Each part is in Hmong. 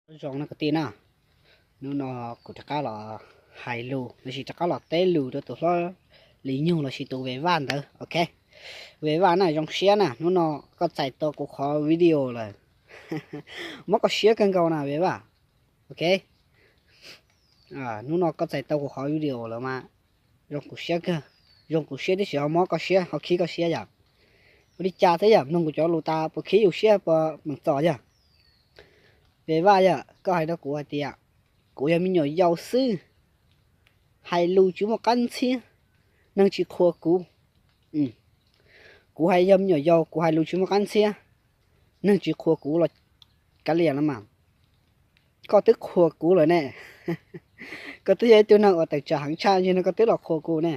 Nyob zoo no kwv tij na, hnub no kuv rov qab los hais lus los sis rov qab los teb lus rau tus hlob Lis Nyug los sis tus Ves Vaj ntawd, ok. Ves Vaj na, zoo siab na, hnub no koj txais tau kuv qhov video lawm. Mob koj siab kawg nkaus na Ves Vaj, ok. Hnub no koj txais tau kuv qhov video lawm mas zoo kuv siab kawg, zoo kuv siab tib si ho mob koj siab ho khib koj siab yom. Ua li cas thiab yom, mloog kuv cov lus tas puas khib yus siab puas meem txom yog? Ves Vaj yog, koj hais rau kuv hais tias kuv yog me nyuam yaus xwb, hais lus tsis muaj qab ntxhiab, neeg tsis qhuas kuv. Kuv hais yog me nyuam yaus, kuv hais lus tsis muaj qab ntxhiab, neeg tsis qhuas kuv los kav liam no mas, koj twb qhuas kuv lawm ne. Koj twb yog ib tug neeg uas tawm tsam heev tshaj, yog no koj twb los qhuas kuv ne,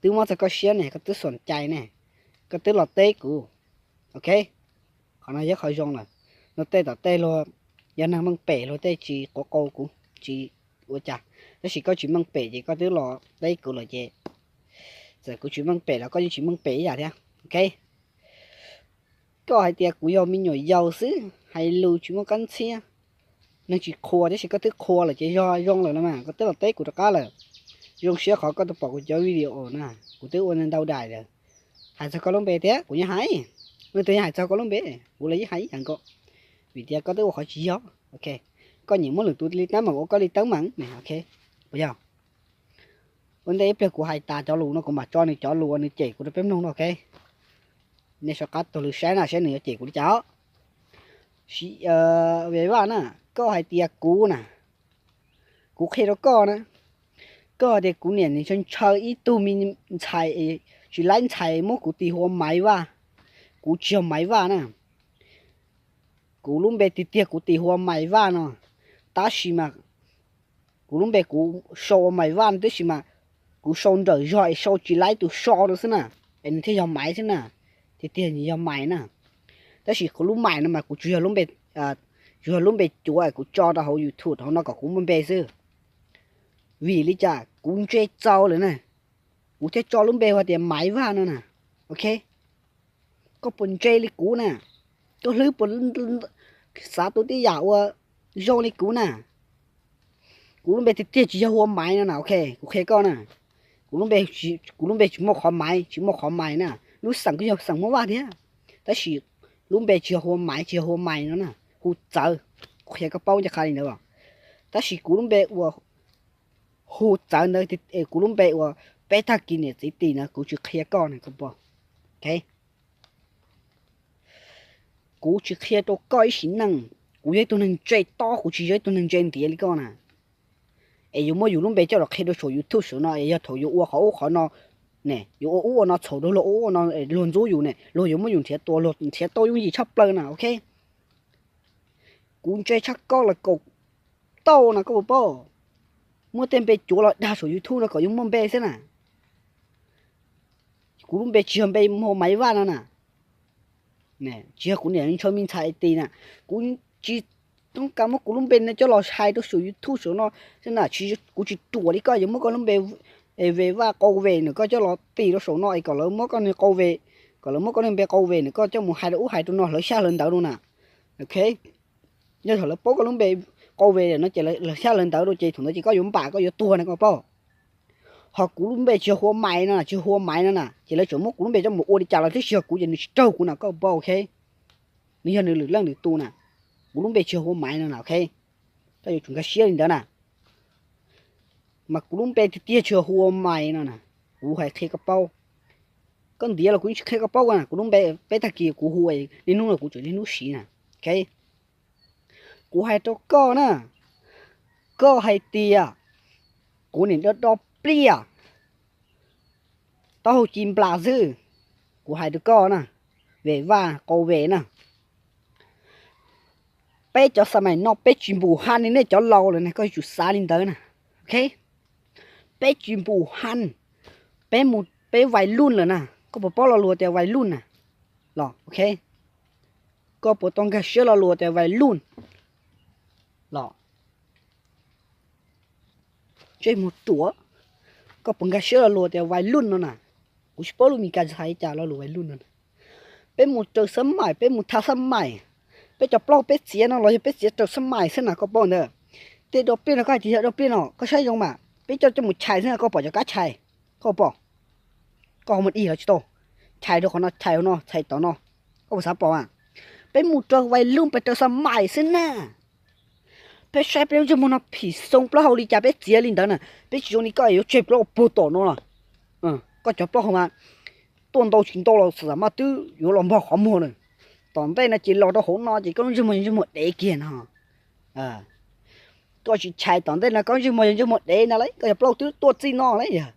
twb mob txog koj siab ne, koj twb xuam cai ne, koj twb los teb kuv, ok. Qhov no yog qhov zoo lawm. No tej tom tej luag yog neeg meej pem luag tej tsis quav qau kuv, tsis ua cas, tab sis koj tsis meej pem ces koj twb los teb kuv lawm ces txawm kuv tsis meej pem los koj yeej tsis meej pem ib yam thiab, ok. Koj hais tias kuv yog me nyuam yaus xwb, hais lus tsis muaj qab ntxhiab, neeg tsis qhuas, tab sis koj twb qhuas lawm ces yog zoo lawm no mas, koj twb los teb kuv rov qab lawm. Zoo siab qhov koj tau pom kuv cov video na, kuv twb ua ntau daim lawm. Hais txog koj lub npe thiab kuv yeej hais, leej twg yeej hais txog koj lub npe, kuv los yeej hais ib yam nkaus, vim tias koj twb ua qhov tsis yog, ok. Koj nyiam muab lwm tus li teeb meem ua koj li teeb meem, ok, puas yog? Ua ntej ib pliag kuv hais tas cov lus no kuv mam tso nws cov lus uas nws cem kuv rau peb mloog no, ok. Nej sawv qab taug lw saib na saib nws yuav cem kuv li cas os. Ves Vaj na, koj hais tias kuv na, kuv qhia rau koj na, koj hais tias kuv niam ntshaw ntshaw ib tug me ntxhais, tsis laib ntxhais muab kuv tis hu ua Maiv Vaj. Kuv tsis yog Maiv Vaj na. Kuv lub npe tiag tiag kuv tis hu ua Maiv Vaj no, tab sis mas kuv lub npe kuv sau ua Maiv Vaj no tib si mas kuv sau nrawm zog es sau tsis laib tus so rau xwb na, es nws thiaj yog Maiv xwb na. Tiag tiag nws yog Maiv na. Tab sis kuv lub Maiv no mas kuv tsis yog lub npe, tsis yog lub npe cuav es kuv tso rau hauv YouTube hauv no kom kuv muaj npe xwb. Vim li cas kuv ntse txaus lawm na, kuv thiaj tso lub npe hu tias Maiv Vaj no na, ok. Koj puas ntse li kuv na? Koj hlwb puas xav tus tib yam uas zoo li kuv na? Kuv lub npe tiag tiag tsis yog hu ua Maiv no na, ok, kuv qhia koj na. Kuv lub npe, kuv lub npe tsis muaj qhov Maiv, tsis muaj qhov Maiv na. Lub xeem kuj yog xeem Hmoob Vaj thiab, tab sis lub npe tsis yog hu ua Maiv, tsis yog hu ua Maiv no na, hu Txawv. Kuv qhia koj paub ncaj qha li ntawd. Tab sis kuv lub npe uas hu Txawv ntawd, kuv lub npe uas peb tag kis niam txiv tis ntawd kuv tsis qhia koj na, koj puas? Ok. Kuv tsis qhia rau koj ib sim neej. Kuv yog ib tug neeg ntse tob, kuv tsis yog ib tug neeg ntse ntiav li koj na. Es yuav muab yus lub npe coj los qhia rau saum YouTube saum no es yog thaum yuav ua qhov ub qhov no ne, yuav ua ub ua no txhaum rau luag ua ub ua no, luag ntxub yus ne, luag yuav muab yus nrhiav tua, luag nrhiav tau yooj yim tshaj plaws na, ok. Kuv ntse tshaj koj los kaum tauj no koj puas paub? Muab tej npe cuav los dag saum YouTube no kom yus muaj npe xwb na. Kuv lub npe tsis yog npe hu Maiv Vaj no na. Tsis yog kuv niam ntshaw me ntxhais tis na. Kuv tsis toob kas muab kuv lub npe no coj los hais rau saum YouTube saum no xwb na. Kuv tsis ruam li koj yuav muab koj lub npe Ves Vaj Qau Ves nws koj coj los tis rau saum no es kom lawv muab koj niag Qau Ves, kom lawv muab koj niag npe Qau Ves nws koj coj mus hais rau ub hais rau no hlawv xyab hlawv ntawv rau na. Ok. Yog thaum lawv paub koj lub npe Qau Ves no ces lawv xyab lawv ntawv rau ces thaum ntawd ces koj yuav npam koj yuav tuag na koj paub. Ho kuv lub npe tsis yog hu ua Maiv no na, tsis yog hu ua Maiv no na ces lawv tseem muab kuv lub npe coj mus ua li cas los tib si yog kuv ces nws tsis raug kuv na koj paub, ok. Nws yog nws lwm leej lwm tus na. Kuv lub npe tsis yog hu ua Maiv no na, ok. Koj yuav tsum nkag siab li ntawd na. Mas kuv lub npe tiag tiag tsis yog hu ua Maiv no na. Kuv hais qhia koj paub. Koj ntiav los kuv yeej tsis qhia koj paub na, kuv lub npe peb tag kis kuv hu, niaj hnub no kuv tseem niaj hnub siv na, ok. Kuv hais rau koj na, koj hais tias kuv niam do do pliaj, taub hau ci nplas xwb. Kuv hais rau koj na, Ves Vaj Qau Ves na, peb cov xa mais no peb tsis npum ha li nej cov laus lawm na, koj yuav tsum xav li ntawd na, ok. Peb tsis npum ha, peb mus peb vais luj lawm na, koj puas paub lo lus tias vais luj na? Los, ok. Koj puas tau nkag siab lo lus tias vais luj los? Ntsej muag ruam, koj puas nkag siab lo lus tias vais luj no na? Kuv tsis paub lus Meskas hais li cas lo lus vais luj no na. Peb mus raws xab mais, peb mus thaj xab mais, Peb cov plaub peb txiav no los yog peb txiav raws xab mais xwb na koj paub ntawd. Tej dua pliaj no koj hais tias yog dua pliaj no koj saib zoo mas peb coj coj mus chais xwb na, koj pom cov kab chais, koj pom, koj ho mus dig los tsis tau, chais rau qhov no chais rau no chais tom no, koj puas xav pom a? Peb mus raws vais lub pes raws xab mais xwb na. Peb saib peb lub ntsej muag no phim xoo plaub hau li cas peb txiav li ntawd na, peb tsis zoo li koj yuav tseg plaub hau puag tom no los. Koj cov plaub hau mas tuaj ntau tsis ntau los xam maj twb yuav los npog qhov muag na. Tom ntej no ces los rau hauv no ces koj lub ntsej muag yog ntsej muag dev kiag no. Koj tsis chais tom ntej no koj ntsej muag yog ntsej muag dev no lauj, koj cov plaub hau twb tuaj txij no lauj yog.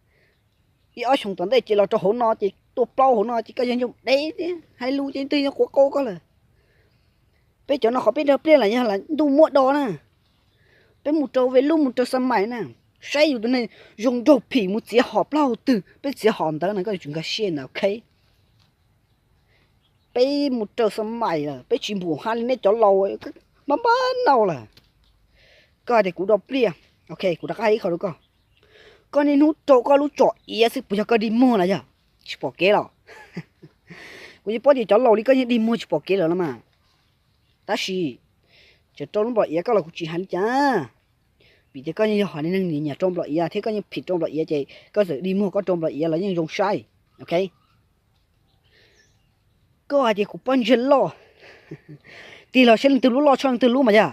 Ib ob xyoos tom ntej ces los rau hauv no ces tuaj plaub hauv no ces koj yog ntsej muag dev thiab, hais lus ces twb yog quav qau koj lawm. Peb cov no qhov peb nrog pliaj lam yog lam ntuj muab do na. Peb mus rau vais lub mus rau xab mais na. Saib yus tus neeg zoo nraug phim mus txiav hom plaub hau twg peb txiav hom ntawd no koj yuav tsum nkag siab ntag, ok. Peb mus raws xab mais lawm peb tsis npum hab li nej cov laus, maj maj nau lawm. Koj hais tias kuv dua pliaj, ok, kuv rov qab hais ib qho rau koj. Koj niaj hnub rau koj lub tsom iav xwb puas yog koj dig muag na yog? Tsis pom kev los? Kuv yeej paub tias cov laus li koj yeej dig muag tsis pom kev lawm los mas. Tab sis tseem rau lub nplom iav koj los kuv tsis hais li cas. Vim tias koj yeej yog hom neeg nyiam rau nplom iav thiab koj yeej phim rau nplom iav ces koj txawm dig muag koj rau nplom iav los yeej zoo saib, ok. Koj hais tias kuv pob ntseg loj, tig los saib leej twg lub loj tshaj leej twg lub mas yog.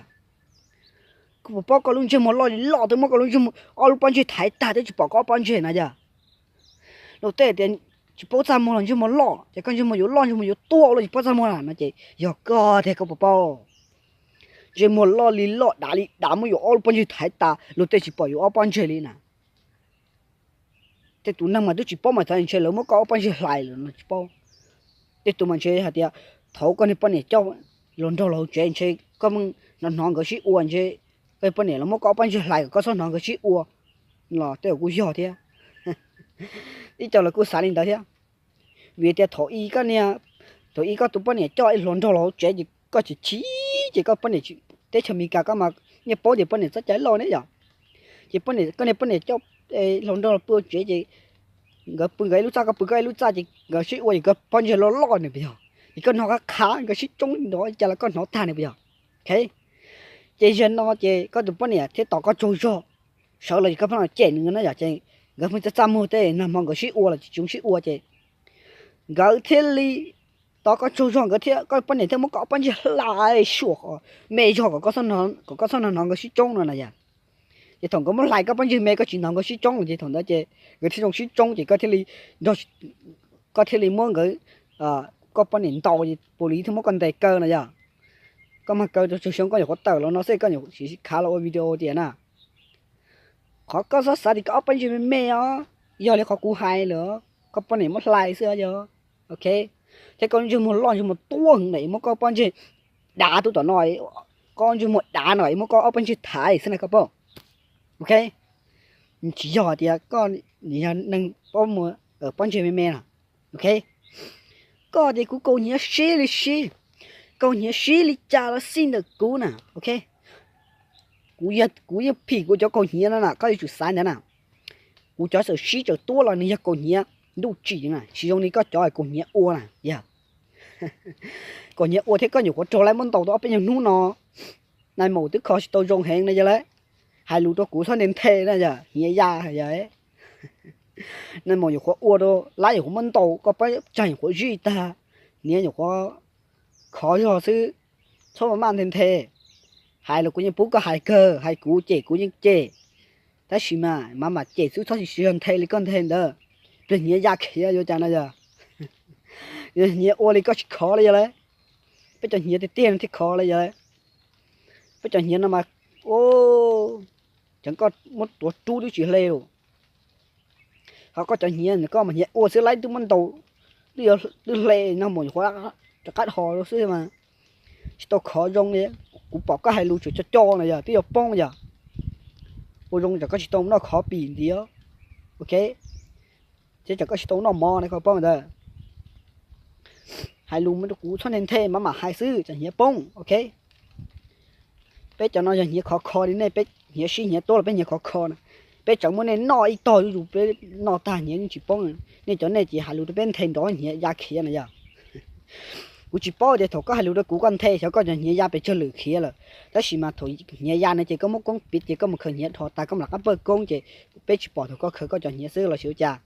Koj puas paub koj lub ntsej muag loj li loj twb muab koj lub ntsej muag ob lub pob ntseg thaiv tag twb tsis pom koj ob pob ntseg na yog. Luag tej tias tsis paub txaj muag los ntsej muag loj ces koj ntsej muag yuav loj ntsej muag yuav tuag los tsis paub txaj muag na no ces yog koj tiag koj puas paub. Ntsej muag loj li loj dav li dav muab yus ob lub pob ntseg thaiv tas luag tej tsis pom yus ob pob ntseg li na. Tej tus neeg mas twb tsis paub mas txawm ntshe lawv muab koj ob pob ntseg hlais lawm no tsis paub. Tej tus mas ntshe hais tias thaum koj niag poj niam coj hluas nraug los hauv tsev ntshe koj hnov hnov nkawd sib ua ntshe koj poj niam los muab koj ob pob ntseg hlais kom koj txhob hnov nkawd sib ua los tej zaum kuj yog thiab. Ib co los kuj xav li ntawd thiab. Vim tias thaum ub koj niag, thaum ub koj tus poj niam coj ib hluas nraug los hauv tsev ces koj chim chim ces koj poj niam, teb chaws Amelikas koj mas yeej paub tias poj niam txoj cai loj ne yom. Ces koj niag poj niam coj hluas nraug los pw hauv tsev ces nkawd pw nkawd ib lub txaj koj pw koj ib lub txaj ces nkawd sib ua ces nkawd pob ntseg loj loj nws puas yog? Ces koj hnov qab qhav nkawd sib tsoob nrov cas los koj hnov tag nws puas yog? Ces zaum no ces koj tus poj niam thiaj tos koj tsaug zog, sawv los ces koj pheej los cem nws na yom, ces nkawd pheej txaj txaj muag tej nag hmo nkawd sib ua los tsis tshua sib ua ces nkawd thiaj li tos koj tsaug zog nkawd thiaj, koj poj niam thiaj muab koj ob pob ntseg hlais suam me zog kom koj txhob hnov nkawd sib tsoob no na yom. Ces thaum nkawd muab hlais koj pob ntseg me koj tsis hnov nkawd sib tsoob ces thaum ntawd ces nkawd thiaj zoo sib tsoob ces koj thiaj li nrog, koj thiaj li muab nkawd, koj poj niam ntaus ces police thiaj muab koj ntes kaw no yom. Koj mag kaw rau tsawg xyoo koj nyuam qhuav tawm los no xwb koj nyuam qhuav siv khav los ua video tias na. Qhov koj txhob xav tias koj ob pob ntseg me me os, yog li qhov kuv hais lawm, koj poj niam muab hlais xwb yog, ok. Thiab koj ntsej muag loj ntsej muag tuab heev na muab koj pob ntseg dav tub tom no, koj ntsej muag dav no muab koj ob pob ntseg thaiv xwb na koj paub, ok. Tsis yog tias koj yog neeg pob muag, pob ntseg me me no, ok. Koj tias kuv kaus hniav sib li sib, kaus hniav sib li cas los xij ntawm kuv na, ok. Kuv yeej phim kuv cov kaus hniav no na koj yuav tsum xav ntawd na. Kuv cov txawm sib txawm tuab los nws yog kaus hniav ntuj tsim na, tsis zoo li koj cov kaus hniav ua na yog. Kaus hniav ua thiab koj nyuam qhuav raug laib muab ntaus tau ob peb nyuag hnub no, nais maum twb kho tsis tau zoo heev na yog lauj. Hais lus rau kuv txhob nthe nthe na yog hniav ya yog. Nais maum nyuam qhuav ua rau laib nyuam qhuav muab ntaus koj pob tsag nyuam qhuav zij tag, hniav nyuam qhuav khov zog xwb, txhob maj maj nthe nthe. Hais los kuv yeej pub koj hais kawg, hais kuv cem kuv yeej cem, tab sis mas mam mam cem xwb txhob tsis yog nthe li koj nthe ntawd. Pliag hniav ya khiav yuav cas no yog. Hniav ua li koj tsis khov li yog lauj. Peb cov hniav tiag tiag no thiaj khov li yog lauj. Peb cov hniav no mas, cov koj muab tuav rub twb tsis hle lawm. Ho koj cov hniav koj mas hniav ua xwb laib twb muab ntaus, twb hle no mas nyuam qhuav rov qab dhos rau xwb mas tsis tau khov zoo li. Kuv pom koj hais lus tsuas co co no yog twb yuav poob yog. Ua zoo tsam koj tsis tau noj khov pim ntiav, ok, thiab tsam koj tsis tau noj mov na koj paub ntawd. Hais lus rau kuv txhob nthe nthe, mam mam hais xwb tsam hniav poob, ok. Peb cov no yog hniav khov kho li nej, peb hniav sib hniav tuab los peb hniav khov kho na. Peb tseem muab nej noj ib tog zuj zus, peb noj tag hniav yeej tsis poob. Nej cov nej ces hais lus rau peb nthe nrov hniav ya khiav na yog. Kuv tsis paub tias thaum koj hais lus rau kuv koj nthe xyov koj cov hnyiav ya pes tsawg lwm khiav lawm, tab sis mas thaum hnyiav ya no ces koj muab koob piv ces koj mus khaws hnyiav dhos tas koj mam rov qab pawj koob ces peb tsis pom thaum koj khaws koj cov hnyiav xwb los sis ua cas.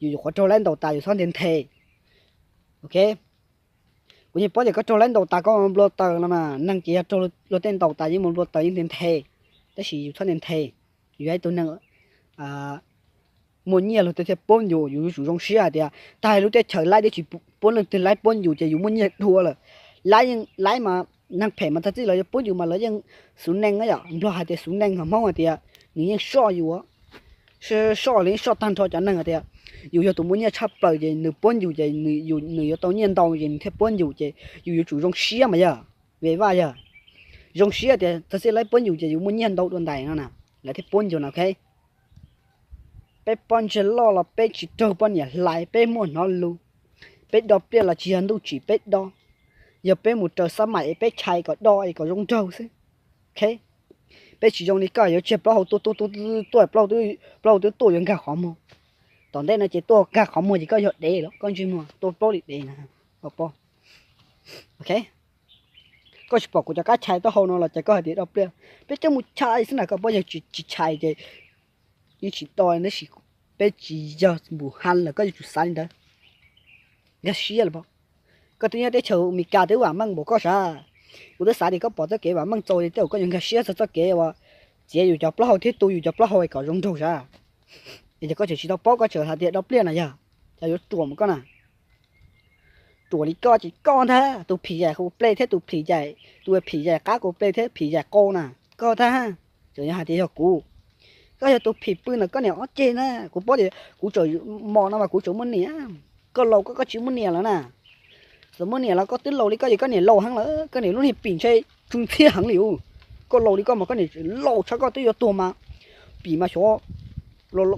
Yus yuav qhuav raug laib ntaus tas yus txhob nthe nthe. Ok, kuv yeej paub tias koj raug laib ntaus tas koj mus nplua taws no mas, neeg ces yog raug luag tej ntaus tas yeej mus nplua taws yeej nthe nthe, tab sis yus txhob nthe nthe. Yus yog ib tug neeg muaj nyiaj luag tej thiaj puab yus, yus yuav tsum zoo siab hais tias tag lub teb chaws laib twb tsis puab leej twg laib puab yus ces yus muaj nyiaj dua lawm. Laib yeej laib mas, neeg phem mas tag txij los yuav puab yus mas lawv yeej xub neej na yom. Nplog hais tias xub neej, ho Hmoob hais tias nws yeej soj yus, soj li soj tag nrho cov neeg hais tias yus yog tus muaj nyiaj tshaj plaws ces nws puab yus ces nws yuav tau nyiaj ntau ces nws thiaj puab yus ces yus yuav tsum zoo siab mas yog, ve vaj yog, zoo siab tias tag txij laib puab yus ces yus muaj nyiaj ntau dua ntais no na, lawv thiaj puab yus no, ok. Peb pob ntseg loj los peb tsis raug poj niam hlais, peb muaj hnov lus. Peb do pliaj los tsis yog ntuj tsim peb do, yog peb mus raws xab maim es peb chais kom do es kom zoo nraug xwb. Ok, peb tsis zoo li koj yuav tseg plaub hau tuaj tuaj tuaj tuaj, plaub hau twb tuaj yuav nkag qhov muag. Tom ntej no ces tuaj nkag qhov muag ces koj yog dev los koj ntsej muag tuaj plaub li dev na. Ok, koj tsis pom kuv cov kab chais taub hau no los ces koj hais tias do pliaj. Peb coj mus chais xwb na, koj paub yog tsis chais ces yeej tsis do, tab sis peb tsis yog Npus Has lawm, koj yuav tsum xav li ntawd. Nkag siab lawm pob. Koj twb nyob teb chaws Amelikas twb vam meej npaum koj sav. Kuv twb xav tias koj pom txoj kev vam meej txaus ces tej zaum koj yuav nkag siab txog txoj kev uas txiav yus cov plaub hau thiab tu yus cov plaub hau kom zoo nraug sav. Es yog koj tseem tsis tau paub koj tseem hais tias do pliaj na yog, cas yuav ruam mus koj na. Ruam li koj ces koj ntag, tus phim yaim qau ple thiab tus phim yaim, tus phim yaim qab qau ple thiab phim yaim qau na, koj ntag. Tseem yuav hais tias yog kuv. Koj yog tus phim pw ntawm koj niam ob ceg na, kuv paub tias kuv tseem mos no mas kuv tseem muaj niam. Koj laus koj, koj tsis muaj niam lawm na. Txawm muaj niam los koj twb laus li koj ces koj niam laus heev lawm, koj niam lub niag pim ntshe tsw ntxhiab heev li ub. Koj laus li koj mas koj niam laus tshaj koj twb yuav tuag mas. Pim mas xyov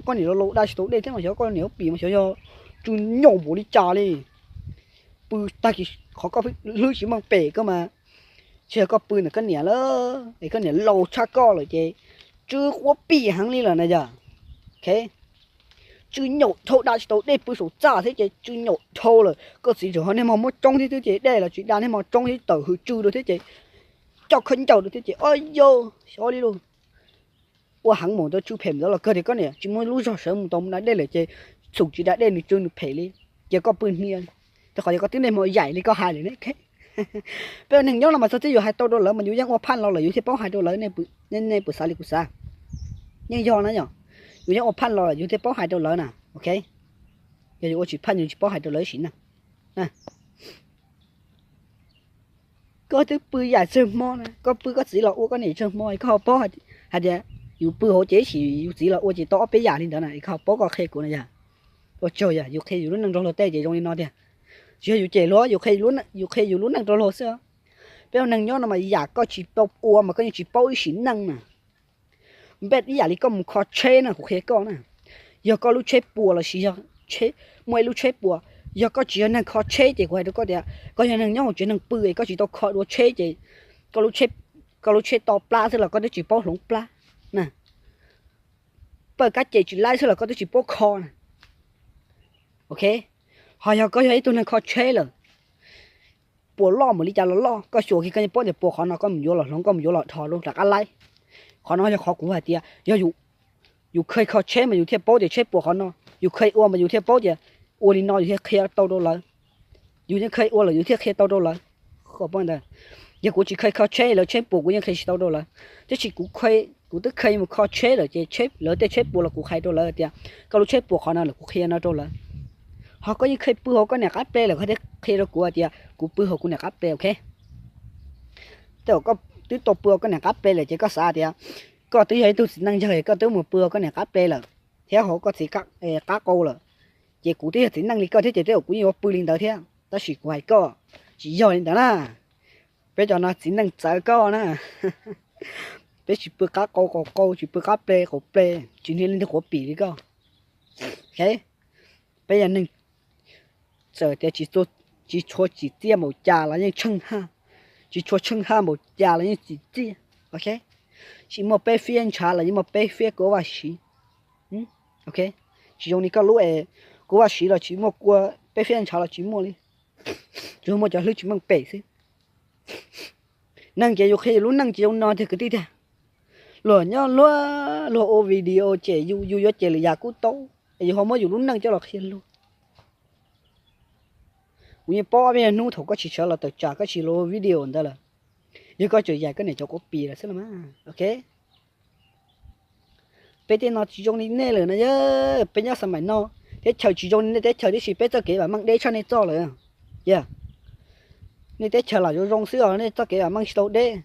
koj niam laus laus daj tsis tau dej thiab mas xyov koj niam lub pim mas xyov yog tsw nyaum npaum li cas li. Pw tag kis qhov koj hlwb tsis meej pem koj mas, tsis yog koj pw ntawm koj niam lawm es koj niam laus tshaj koj lawm ces tsw quav pim heev li lawm na yog. Ok, tsw nyaum dhau daj tsis tau dej, pw saum txaj thiab ces tsw nyaum dhau lawm. Koj txiv tseem ho niaj hmo muab tsoob thiab twb ces dej los tsis da, niaj hmo tsoob thiab tawm hwm tsw rau thiab ces coj khaub ncaws rau thiab ces o yau xyov li lauj. Ua heev mus ntawd tsw phem ntawd los kawg tias koj niam tsis muaj lub zog sawv mus tau mus da dej lawm ces txhum tsis da dej nws tsw nws phem li. Ces koj pw hnia, rau qhov yog koj twb niaj hmo yaim li koj hais lawm ne. Peb ua neeg nyob no mas txog txij yus hais tau rau lawv mas yus yeej ua phaj los lawm yus thiaj paub hais rau lawv, nej puas xav li kuv xav? Yeej yog na yom, yus yeej ua phaj los lawm yus thiaj paub hais rau lawv na, ok. Yog yus ua tsis phaj yus tsis paub hais rau lawv ib sim neej. Koj twb pw yaim tsawg hmo na, koj pw koj txiv los ua koj niam tsawg hmo, koj ho paub hais tias yus pw hauv ces ib sim yus txiv los ua ces tau ob peb yam li ntawd na, koj ho paub koj qhia kuv na yog. Ua tsaug yog yus qhia yus lub neej rau luag tej ces zoo li no tiag. Tsis yog yus cem luag, yus qhia yus lub neej rau luag xwb. Peb ua neeg nyob no mas yam koj tsis tau ua mas koj yeej tsis paub ib sim neej na. Npaj ib yam li koj mus kho tsheb na, kuv qhia koj na, yog koj lub tsheb puas los sis yog muaj ib lub tsheb puas, yog koj tsis yog neeg kho tsheb ces kuv hais rau koj tias koj yog neeg nyob hauv tsev neeg pw es koj tsis tau kho dua tsheb ces koj lub tsheb to plab xwb los koj twb tsis paub hloov plab na. Pawj kab ces tsis laib xwb los koj twb tsis paub kho na. Ok, ho yog koj yog ib tug neeg kho tsheb lawm, puas loj mus li cas los loj, koj xyuas kiag koj yeej paub tias puas qhov no, koj mus yuav los hloov, koj mus yuav los dhos rau rov qab laib. Qhov no yog qhov kuv hais tias yog yus kheev kho tsheb mas yus thiaj paub tias tsheb puas qhov no, yus kheev ua mas yus thiaj paub tias ua li no yus thiaj qhia tau rau lawv. Yus yeej kheev ua lawm yus thiaj qhia tau rau lawv. Yog kuv tsis kheev kho tsheb lawv tsheb puas kuv yeej qhia tsis tau rau lawv. Tiam sis kuv, kuv twb kheev mus kho tsheb lawm ces lawv tej tsheb puas los kuv hais rau lawv tias koj lub tsheb puas qhov no lawm kuv qhia no rau lawv. Ho koj yeej kheev pw hauv koj niam qab ple lawm koj thiaj qhia rau kuv hais tias kuv pw hauv kuv niam qab ple, ok. Tej zaum koj twb tau pw hauv koj niam qab ple lawm ces koj xav tias koj twb yog ib tug txiv neej yawg koj twb mus pw hauv koj niam qab ple lawm thiab hauv koj txiv qab qau lawm, ces kuv twb yog txiv neej li koj thiab ces tej zaum kuv yeej yuav pw li ntawd thiab, tab sis kuv hais koj tsis yog li ntawd na. Peb cov no txiv neej txawv koj na. Peb tsis pw qab qau qaum qau, tsis pw qab ple qaum ple, tsis niaj li ntawd quav pim li koj. Peb yog neeg txawm tias tsis tshua tsim txiaj npaum cas los yeej tsheej haj, tsis tshua tsheej haj npaum cas los yeej tsim txiaj, ok. Tsis muaj peb fiab ntshav los yeej muaj peb fiab kua vaj siv, ok. Tsis zoo li koj lub es kua vaj siv los tsis muaj kua, peb fiab ntshav los tsis muaj li. Tsuas muaj cov hlwb tsis meej pem xwb. Neeg ces yus qhia yus lub neej tsis zoo no tiag kwv tij tiag. Luag nyob luag, luag ua video cem yus, yus yuav cem lwm yam kuj tau, es yus ho muab yus lub neej coj los qhia luag. Kuv yeej paub ob peb hnub thaum koj tsis sawv los tawm tsam koj tsis los video ntawd lawm, yog koj tseem yaim koj niam cov quav pis lawm xwb los mas, ok. Peb tej no tsis zoo li nej lawm no yog, peb nyob xab maim no, teb chaws tsis zoo li nej teb chaws tib si, peb txoj kev vam meej deb tshaj nej txoj lawm. Yog, nej teb chaws lam zoo zoo xwb os, nej txoj kev vam meej tsis tau deb.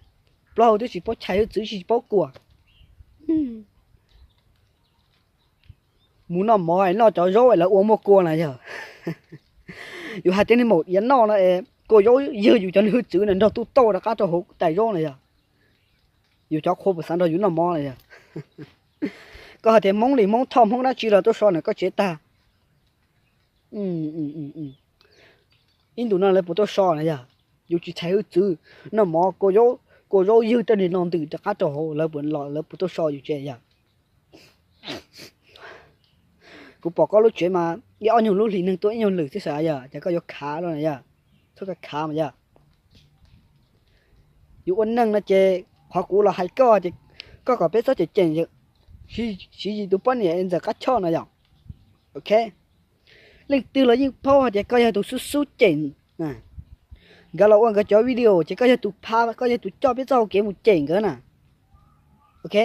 Plaub hau twb tsis paub chais, hwj txwv tsis paub kuam. Mus noj mov es noj cov zaub es lawv ua muaj kua na yog. Yus hais tias nej maum diav noj no es kua zaub ywg yus cov hwj txwv na nrog tuj tauj rov qab rau hauv tais zaub na yog. Yus cov qhua puas xav nrog yus noj mov na yog. Koj hais tias Hmoob li Hmoob Thoj Hmoob dab tsi los tuaj so ntawm koj tsev tag. Ib ntus no lawv puas tuaj so na yog? Yus tsis txhais hwj txwv, noj mov kua zaub ywg tej no ntws rov qab rau hauv, lawv puas tuaj so yus tsev yog? Kuv pom koj lub tsev mas ib ob nyuag lub hlis neeg tuaj ib nyuag lwm xwb xav yog ces koj yuav khav los na yog? Txhob khav mas yog. Yus ua neej no ces qhov kuv los hais koj ces koj kom peb txhob cem cem Siv Yis tus poj niam Ntxawm Qab Choj no yog. Ok, leej twg los yeej paub hais tias koj yog tus xub xub cem nkawd los ua nkawd cov video ces koj yog tus pha, koj yog tus coj peb txoj hau kev mus cem nkawd na. Ok,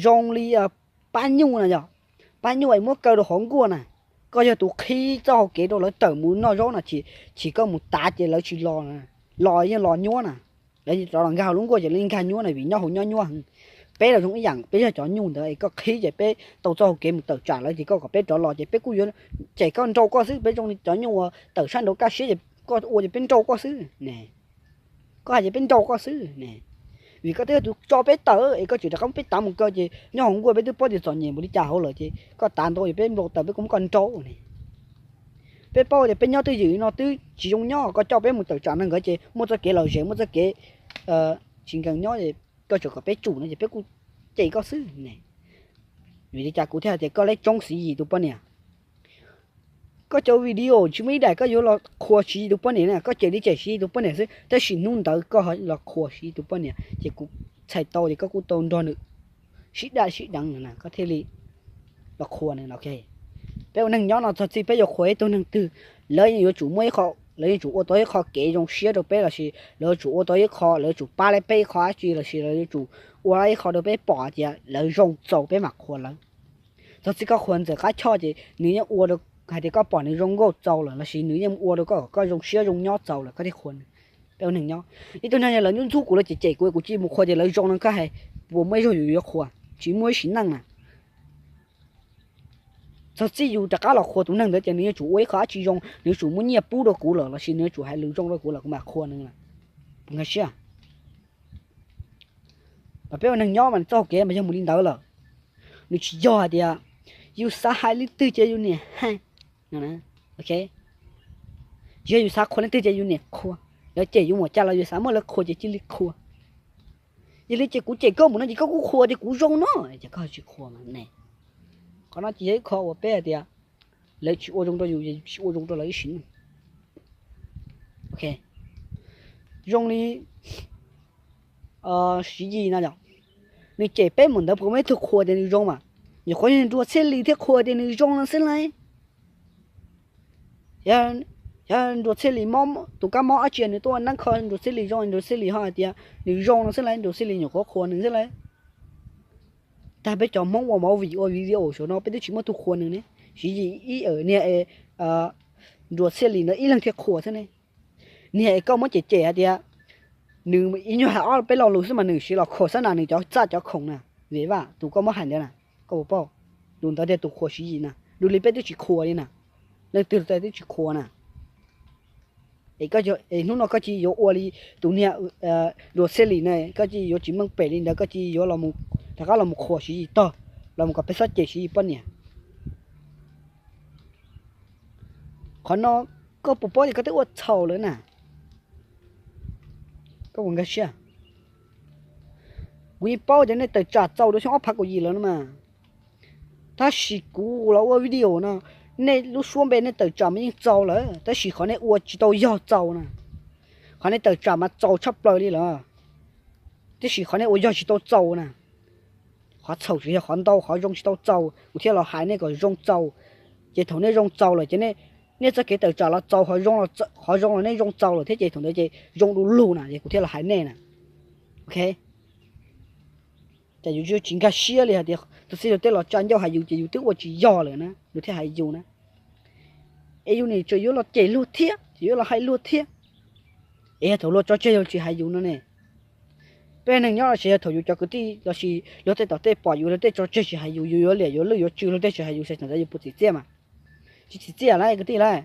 zoo li pab nyuj na yog, pab nyuj es muab kaw rau qhov nkuaj na, koj yog tus qhib txoj hau kev rau lawv tawm mus noj zaub na, chim koj mus tav ces lawv tsis los, los yeej los nyuab na. Lawv rov los nkag hauv lub nkuaj ces lawv nkag nyuab na vim nyob hauv nyob nyuab heev. Peb los zoo ib yam, peb yog cov nyuj ntawd es koj qhib ces peb tau txoj hau kev mus tawm tsam lawv ces koj kom peb rov los ces peb kuj yuav cem koj nrau koj xwb, peb zoo li cov nyuj uas tawm sab nraud kaj siab ces koj ua ces peb nrau koj xwb ne. Koj hais ces peb nrau koj xwb ne. Vim koj twb yog tus tso peb tawm es koj tseem rov qab muab peb tav mus kaw ces nyob hauv nkuaj peb twb paub tias txom nyem npaum li cas hauv lawm ces koj tav ntau ces peb npau taws peb kuj muab koj nrau ne. Peb paub tias peb nyob twj ywm no twb tsis zoo nyob, koj coj peb mus tawm tsam no nkawd ces muaj txoj kev lom zem, muaj txoj kev tsis nkees nyob, koj tseem kom peb tsum no ces peb kuj cem koj xwb ne. Vim li cas kuv thiaj hais tias koj leb tsoob Siv Yis tus poj niam? Koj cov video tsis muaj ib daim koj yuav los qhuas Siv Yis tus poj niam na, koj cem li cem Siv Yis tus poj niam xwb, tab sis hnub ntawd koj los qhuas Siv Yis tus poj niam ces kuv txhais tau tias koj kuj tau nrog nws sib daj sib deev na, koj thiaj li los qhuas nws. Peb ua neeg nyob no txog txij peb yuav qhuas ib tug neeg twg, lawv yeej yuav tsum muaj ib qho, lawv yeej tsum ua tau ib qho kev zoo siab rau peb lossis lawv yuav tsum ua tau ib qho, lawv yuav tsum pab peb ib qho dab tsi lossis lawv yuav tsum ua ib qho rau peb pom tias lawv zoo txaus peb mam qhuas lawv. Txog txij koj qhuas Ntxawm Qab Choj ces nws yeej ua rau hais tias koj pom nws zoo nkauj txaus lawm lossis nws yeej ua rau koj, koj zoo siab zoo nyob txaus lawm koj thiaj qhuas nws. Peb ua neeg nyob, ib tug neeg yog lawv ntxub ntxub kuv lawv cem cem kuv, kuv cia li mus qhuas ces lawv zoo no koj hais puas muaj ib zaug yus yuav qhuas? Tsis muaj ib sim neej na. Txog txij yus rov qab los qhuas tus neeg ntawd ces nws yuav tsum ua ib qho dab tsi zoo, nws yuav tsum muaj nyiaj pub rau kuv lawm lossis nws yuav tsum hais lus zoo rau kuv lawm kuv mam qhuas nws lawm. Puas nkag siab? Mas peb ua neeg nyob mas txoj hau kev mas yog mus li ntawd lawm. Nws tsis yog hais tias yus xav hais leej twg ces yus niam hais. Tsis yog yus xav qhuas leej twg ces yus niam qhuas. Lawv cem yus mus cas los yus xav muab lawv qhuas ces cia li qhuas. Yog li ces kuv cem koj mus no ces koj kuj qhuas tias kuv zoo no, ces koj tsis qhuas mas ne. Qhov no ces yog ib qho uas peb hais tias lawv tsis ua zoo rau yus, yus tsis ua zoo rau lawv ib sim neej. Zoo li Siv Yis no yom, nws cem peb mus ntawd puas muaj ib tug qhuas tias nws zoo mas? Nyuam qhuav yog Nruas Txhiaj Lis thiaj qhuas tias nws zoo no xwb lauj. Yog Nruas Txhiaj Lis mob tus kab mob dab tsi nws tuaj ua neeb kho Nruas Txhiaj Lis zoo, Nruas Txhiaj Lis ho hais tias nws zoo no xwb lauj, Nruas Txhiaj Lis nyuam qhuav qhuas nws xwb lauj. Tag peb cov Hmoob ua movie ua video saum no peb twb tsis muaj tug qhuas nws ne. Siv Yis ib niag Nruas Txhiaj Lis ntawd ib leeg thiaj qhuas xwb ne. Niag es koj muab cem cem hais tias nws ib nyuag hais ob peb lo lus xwb mas nws siv los khuam xab nas nws cov txaj cov khoom na, Vim Vaj tus koj muab hais ntawd na, koj puas paub? Tus ntawd thiaj tus qhuas Siv Yis na, dua li peb twb tsis qhuas li na. Leej twg twb tsis qhuas na. Es hnub no koj cia li yuav ua li tus niag Nruas Txhiaj Lis na, koj cia li yuav tsis meej pem li ntawd, koj cia li yuav rov qab los mus qhuas Siv Yis tog, los mus kom peb txhob cem Siv Yis poj niam. Qhov no koj puas paub tias koj twb ua txhaum lawm na? Koj puas nkag siab? Kuv yeej paub tias nej tawm tsam txaus rau xyoo ob phav kaum yim lawm no mas. Tab sis kuv los ua video no, Nej lub suab npe nej tawm tsam mas yeej txaus lawm, tab sis qhov nej ua tsis tau yog txaus na. Qhov nej tawm tsam mas txaus tshaj plaws li lawm, tab sis qhov nej ua yog tsis tau txaus na. Qhov txhaum tsis yog qhov ntau, qhov zoo tsis tau txaus kuv thiaj los hais nej kom zoo txaus. Ces thaum nej zoo txaus lawm ces nej txoj kev tawm tsam los txaus, qhov zoo los nej zoo txaus lawm thiab, ces thaum ntawd ces zoo du lug na, ces kuv thiaj los hais nej na. Ok, ces yus tsis nkag siab li hais tias tus txiv tus teb los tsa ncauj hais yus ces yus twb ua tsis yog lawm na, yus thiaj hais yus na. Es yus nim tseem yuav los cem luag thiab, tseem yuav los hais luag thiab. Es yog thaum luag tso tseg yus tsis hais yus no ne, peb neeg nyob los sis yog thaum yus cov kwv tij los sis luag tej tom tej pom yus, luag tej tso tseg tsis hais yus, yus yuav liam yuav lwj yuav tsw, luag tej tsis hais yus, thaum ntawd yus puas txim txiaj mas? Tsis txim txiaj lauj kwv tij lauj.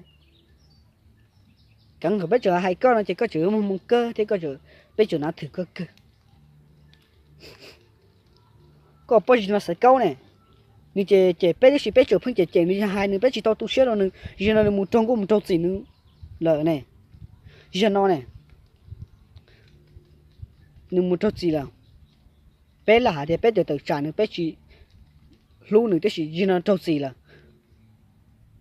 Keev kom peb tseem hais koj no ces koj tseem muag moo kawg thiab, koj tseem, peb tseem nav thwm koj kawg. Koj poj zig no xaiv kaub ne, nws ces cem peb tib si, peb tseem pheej cem cem nws, yog hais nws peb tsis tau tu siab rau nws, yog no nws mus raug nkauj mus raug txim nws lawm ne, yog no ne, nws mus raug txim lawm. Peb lam hais tias peb tawm tsam nws, peb tsis hlub nws, tab sis yog no raug txim lawm.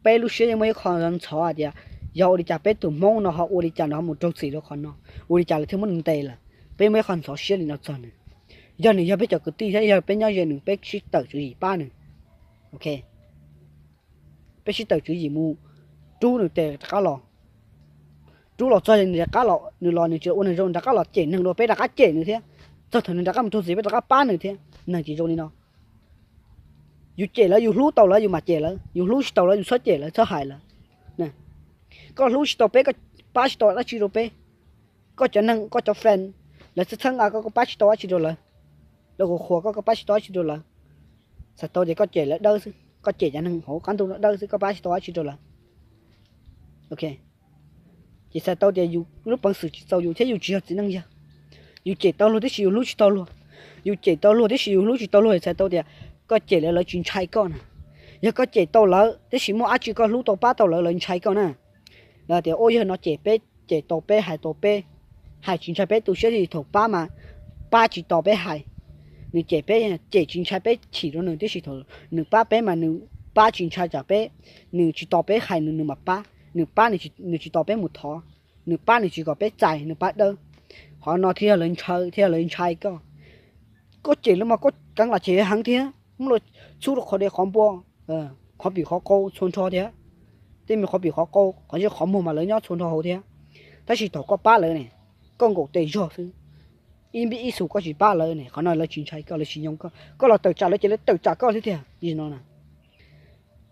Peb lub siab yeej muaj ib qho ntxhov hais tias yog ua li cas peb tus Hmoob no ho ua li cas nws ho mus raug txim rau qhov no, ua li cas lawv thiaj muab nws ntes lawm. Peb muaj ib qho ntxhov siab li no txog nws. Yog nws yog peb cov kwv tij thiab yog peb nyob ze nws, peb sib tawm tswv yim pab nws. Ok, peb sib tawm tswv yim mus rub nws tes rov qab los. Rub los txog nws rov qab los, nws los nws tsis ua neeg zoo, nws rov qab los cem neeg dua, peb rov qab cem nws thiab. Txog thaum nws rov qab mus raug txim peb rov qab pab nws thiab. Neeg tsis zoo li no. Yus cem lawv, yus hlub tau lawv yus mam cem lawv, yus hlub tsis tau lawv yus txhob cem lawv txhob hais lawv. Koj hlub tsis tau peb, koj pab tsis tau dab tsi rau peb, koj cov neeg koj cov friend lawv txhawb txhawb nqa koj, koj pab tsis tau dab tsi rau lawv, lawv qhuas qhuas koj, koj pab tsis tau dab tsi rau lawv, txhais tau tias koj cem lawv dawb xwb, koj cem cov neeg hauv qab ntuj no dawb xwb, koj pab tsis tau dab tsi rau lawv. Ok, ces txhais tau tias yus lub peev xwm tsis txaus yus thiab yus tsis yog txiv neej yawg. Yus cem tau luag tiam sis yus hlub tsis tau luag, yus cem tau luag tiam sis yus hlub tsis tau luag, txhais tau tias koj cem lawv lawv tsis ntshai koj na. Yog koj cem tau lawv tiam sis muaj dab tsi koj hlub tau pab tau lawv, lawv ntshai koj na. Lawv tias ua yawg no cem peb, cem tau peb, hais tau peb, hais tsis ntshai peb tu siab, thaum pab mas pab tsis tos peb hais. Nws cem peb, cem tsis ntshai peb chim rau nws, tiam sis thaum nws pab peb mas nws pab tsis ntshai tsam peb, nws tsis tos peb hais nws, nws mam pab. Nws pab, nws tsis tos peb mus thov, nws pab nws tsis kom peb txais, nws pab dawb. Qhov no thiaj yog lawv ntshaw, thiaj yog lawv ntshai koj. Koj cem lawv mas koj keev lam cem heev thiab, muab lawv txhub rau qhov dev qhov npua, qhov pim qhov qau txhua nrho thiab. Tej me qhov pim qhov qau, qhov zeb qhov muag mas lawv nyob txhua nrho hauv thiab. Tab sis thaum koj pab lawv ne, koj nkaum tes zog xwb, ib npib ib xus koj tsis pab lawv ne, qhov no lawv tsis ntshai koj, lawv tsis nyoo koj. Koj los tawm tsam lawv ces lawv tawm tsam koj thiab tiag li no na.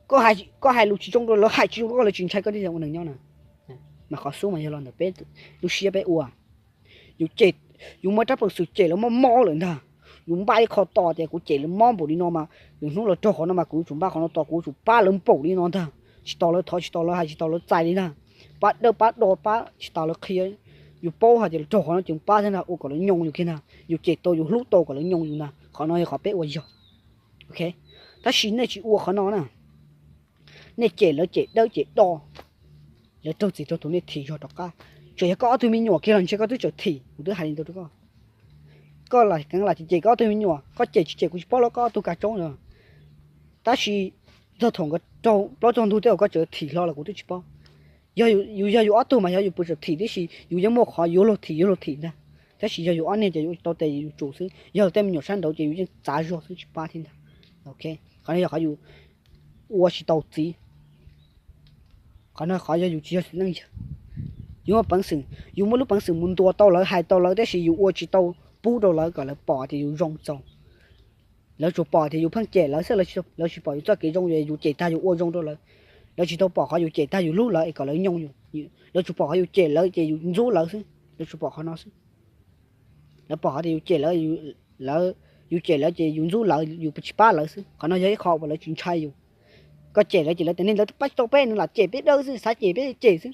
Koj hais lus tsis zoo rau lawv, hais tsis zoo rau koj, lawv tsis ntshai koj thiab tiag ua neeg nyob na. Mas qhov xub mas yog los ntawm peb lub siab peb ua. Yus cem, yus muaj rab peev xwm cem lawv mob mob lawm ntag. Yus npaj ib qho tos tias kuv cem lawv mob npaum li no mas lwm hnub lawv raug qhov no mas kuv yuav tsum npaj qhov no tos, kuv yuav tsum pab lawv npaum li no ntag. Tsis tos lawv thov, tsis tos lawv hais, tsis tos lawv txais li ntag. Pab dawb pab do, pab tsis tas lawv qhia. Yus paub hais tias lawv raug qhov no ces pab thiab ntag, ua kom lawv nyoo yus kiag ntag. Yus cem tau yus hlub tau kom lawv nyoo yus ntag. Qhov no yog qhov peb ua yog. Ok, tab sis nej tsis ua qhov no na. Nej cem lawv cem dawb cem do, lawv raug txim rau tus nej thim zog rov qab. Tseem yog koj ob tug me nyuam kiag los ntshe koj twb tseem thim, kuv twb hais li ntawd rau koj. Koj lam keev lam cem cem koj ob tug me nyuam, koj cem tsis cem kuv tsis paub los koj ob tug kav tsoob los. Tab sis txog thaum nkawd raug plaub tsaug ntug tej uas koj tseem thim hlo los kuv twb tsis paub. Yog yus yog yus ob tug mas yog yus puas tseem thim tib si, yus yeej muaj qhov yuav luag thim yuav luag thim ntag. Tab sis yog yus ob niag ces yus ua tsis tau tes yus tsum xwb, yog tej me nyuam sab nraud ces yus yeej txav zog xwb tsis pab thiab ntag. Ok, qhov no yog qhov yus ua tsis tau txiv. Qhov no qhov yog yus tsis yog txiv neej yawg. Yus muaj peev xwm, yus muaj lub peev xwm mus ntuas tau lawv, hais tau lawv, tab sis yus ua tsis tau pub rau lawv kom lawv pom tias yus zoo txaus. Lawv tsuas pom tias yus pheej cem lawv xwb, lawv tsis pom yus txoj kev zoo, yus cem tag yus ua zoo rau lawv. Lawv tsis tau pom qhov yus cem tag yus hlub lawv es kom lawv nyoo yus. Lawv tsuas pom qhov yus cem lawv ces yus ntxub lawv xwb, lawv tsuas pom qhov no xwb. Lawv pom qhov tias yus cem lawv, lawv, yus cem lawv ces yus ntxub lawv, yus tsis pab lawv xwb. Qhov no yog ib qho uas lawv tsis ntshai yus. Koj cem lawv ces lawv tias nej lawv pab tsis tau peb, nws lam cem peb dawb xwb, xav cem peb cem xwb.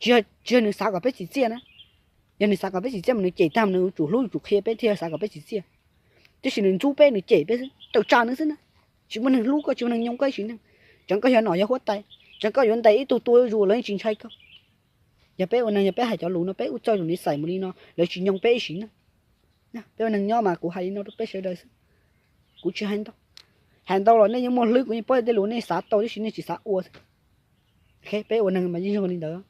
Tsis yog, tsis yog nws xav kom peb tsim txiaj na. Yog nws xav kom peb tsim txiaj mas nws cem tag mas nws yuav tsum hlub yuav tsum qhia peb thiaj xav kom peb tsim txiaj. Tiam sis nws ntxub peb, nws cem peb xwb, tawm tsam nws xwb na. Tsis muaj neeg hlub koj, tsis muaj neeg nyoo koj ib sim neej. Tseev koj yog nom yog huab tais, tseev koj yuav ntes ib tug tua zuj zus lawv yeej tsis ntshai koj. Yog peb ua neeg, yog peb hais cov lus no peb ua txoj lus niv xais mus li no lawv tsis nyoo peb ib sim neej. Peb ua neeg nyob mas kuv hais li no rau peb sawv daws xwb, kuv tsis hais ntau. Hais ntau los nej yeej muaj hlwb, kuv yeej paub tej lus nej xav tau tiam sis nej tsis xav ua. Peb ua neeg mas yeej zoo li ntawd.